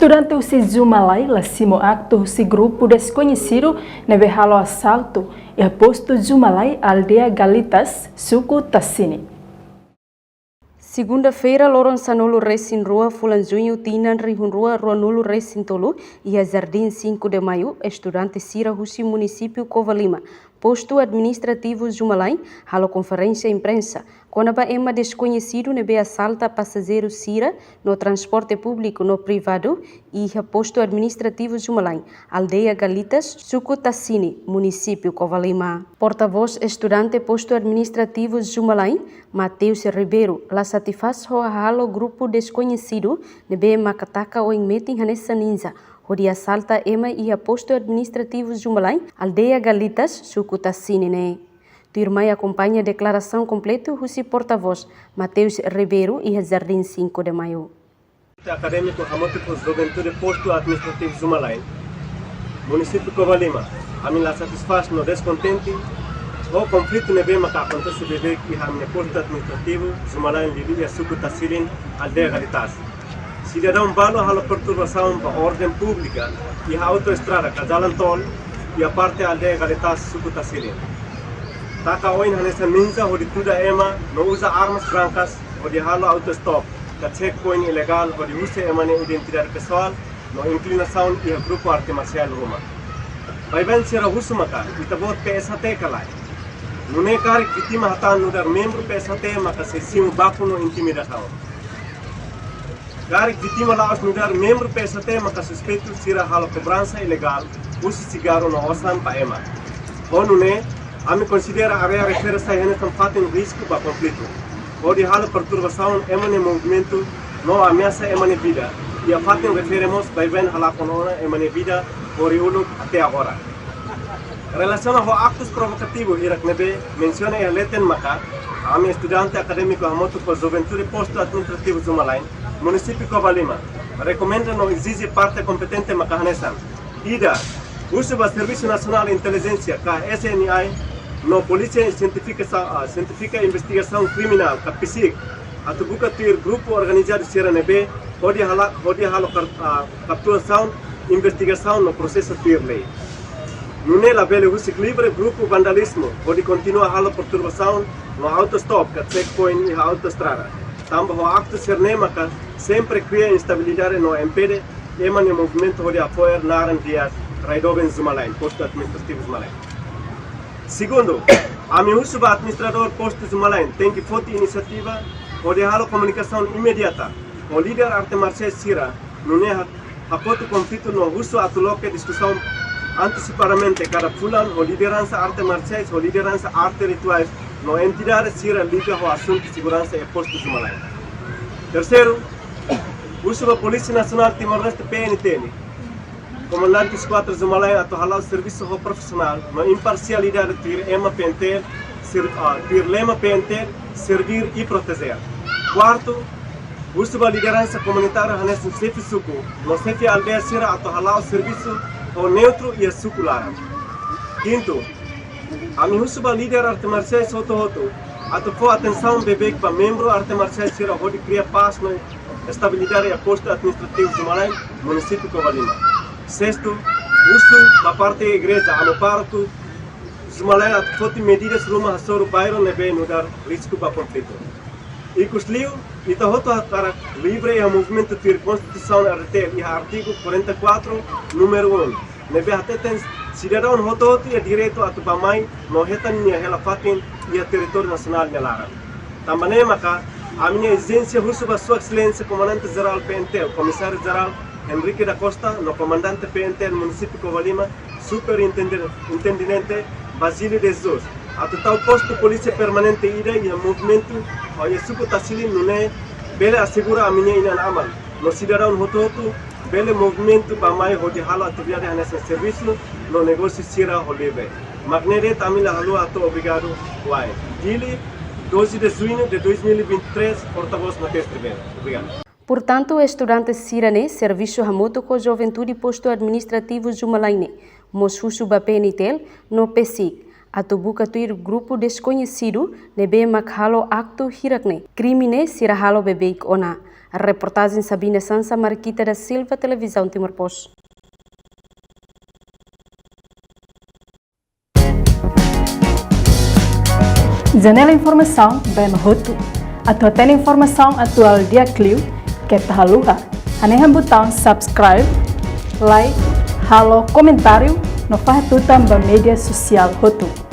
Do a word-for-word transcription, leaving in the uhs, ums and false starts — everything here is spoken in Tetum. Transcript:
Durante husi Zumalain la simu aktu husi grupu deskoñesidu ne'ebé halo asaltu iha postu Zumalain, aldeia Galitas, suku Tasini. Segunda-feira, loron sanulu resin rua fulan Juñu tinan rihun rua ruanulu resin tolu, iha Jardim Cinco de Maio, estudante sira husi munisípiu Covalima, postu administrativu Zumalain, halo konferénsia imprensa kona-ba ema deskoñesidu ne'ebé asalta pasajeiru sira no transporte públiku no privadu iha postu administrativu Zumalain, aldeia Galitas, suku Tasini, munisípiu Covalima. Portavós estudante postu administrativu Zumalain, Mateus Ribeiro, la satisfás ho hahalok grupu deskoñesidu ne'ebé maka taka oin metin hanesan ninja hodi asalta ema iha postu administrativu Zumalain, aldeia Galitas, suku Tasini ne'e. Tuirmai akompaña deklarasaun kompletu husi portavós Mateus Ribeiro iha Jardim Cinco de Maio. Akadémiku hamutuk ho juventude postu administrativu Zumalain, munisípiu Covalima, ami la satisfás no deskontente ho konflitu ne'ebé maka akontese beibeik iha ami-nia postu administrativu Zumalain, liuliu iha suku Tasini, aldeia Galitas. Sidadaun balu halo perturbasaun ba orden públika iha autoestrada ka jalan tol iha parte aldeia Galitas, suku Tasini. Taka oin hanesan ninja hodi tuda ema no uza armas brankas hodi halo autostop ka checkpoint ilegál hodi husik ema nia identidade pesoál no inklinasaun iha grupu arte marsiál ruma. Baibain sira husu maka ita-boot P S H T ka lae. Nune'e karik vítima hatán nu'udar membru P S H T maka sei simu baku no intimidasaun. Karik vítima la'ós nu'udar membru P S H T maka suspeitu sira halo kobransa ilegál husi sigarru no osan ba ema. Ho nune'e, ami konsidera área refere sai hanesan fatin risku ba konflitu hodi halo perturbasaun ema nia movimentu no ameasa ema nia vida. Iha fatin refere mós baibain halakon ona ema nia vida horiuluk até agora. Relasiona ho aktus provokativu hirak ne'ebé mensiona iha leten maka, ami estudante akadémiku hamutuk ho juventude postu administrativu Zumalain, munisípiu Covalima, rekomenda no ezije parte kompetente maka hanesan: ida, husu ba Servisu Nasionál Intelijénsia ka S N I no Polísia Sientifika Sa-, ah, Sientifika Investigasaun Kriminál ka PSIK, atu buka tuir grupu organizadu sira ne'ebé hodi hala-, hodi halo kar-, ah, kapturasaun, investigasaun no prosesa tuir lei. Nune'e labele husik livre grupu vandalizmu hodi kontinua halo perturbasaun no autostop ka checkpoint iha autoestrada. Tanba ho aktu sira-ne'e maka sempre kria instabilidade no impede ema nia movimentu hodi hafo'er naran di'ak rai doben Zumalain, postu administrativu Zumalain. Segundu, ami husu ba administradór postu Zumalain tenke foti inisiativa hodi halo komunikasaun imediata ho líder arte marsiál sira, nune'e ha-, hakotu konflitu no husu atu loke diskusaun antesipadamente kada fulan ho lideransa arte marsiais, ho lideransa arte rituais no entidade sira liga ho asuntu seguransa iha postu Zumalain. Terseiru, husu ba Polísia Nasionál Timor-Leste, P N T L, Komandante Eskuadra Zumalain atu hala'o servisu ho profisionál no imparsialidade tuir ema P N T L, ser-, ah, tuir lema P N T L, servir e proteger. Kuartu, husu ba lideransa komunitária hanesan xefe suku no xefe aldeia sira atu hala'o servisu ho neutru iha suku laran. Kintu, ami husu ba líder arte marsiais hotu-hotu atu fó atensaun beibeik ba membru arte marsiais sira hodi kria pás no estabilidade iha postu administrativu Zumalain, munisípiu Covalima. Sestu, husu ba parte igreja, ami pároku Zumalain atu foti medidas ruma hasoru bairru ne'ebé nu'udar risku ba konflitu. Ikusliu, ita hotu hakarak livre iha movimentu tuir Konstituisaun R D T L iha artigu quarenta e quatro, númeru um, ne'ebé hateten sidadaun hotu-hotu iha direitu atu bá-mai no hetan nia hela-fatin iha territóriu nasionál nia laran. Tanba ne'e maka, ami-nia ezijénsia husu ba Sua Exelénsia Komandante Jerál P N T L, Komisáriu Jerál Henrique da Costa, no Komandante P N T L Munisípiu Covalima, Superintendente Basílio de Jesus, atu tau postu polísia permanente ida iha movimentu, iha suku Tasili, nune'e bele asegura ami-nia inan-aman no sidadaun hotu-hotu bele movimentu bá-mai hodi halo atividade hanesan servisu no negósiu sira ho livre. Mak ne'e de'it, ami la haluha hato'o obrigadu, wa'in. Dili, doze de junho de dois mil e vinte e três, portavós Mateus Ribeiro. Obrigadu. Portantu, estudante sira-ne'e servisu hamutuk ho juventude postu administrativu Zumalain ne'e mós husu ba P N T L no PSIK atu buka tuir grupu deskoñesidu ne'ebé mak halo aktu hirak ne'e. Krime ne'e sira halo beibeik ona. Reportajen Sabina Sansa, Marquita da Silva, Televizaun Timor Post. Janela informasaun ba ema hotu. Atu hatene informasaun atuál di'ak liu, keta haluha hanehan butaun subscribe, like, halo komentáriu no fahe tutan ba média sosiál hotu.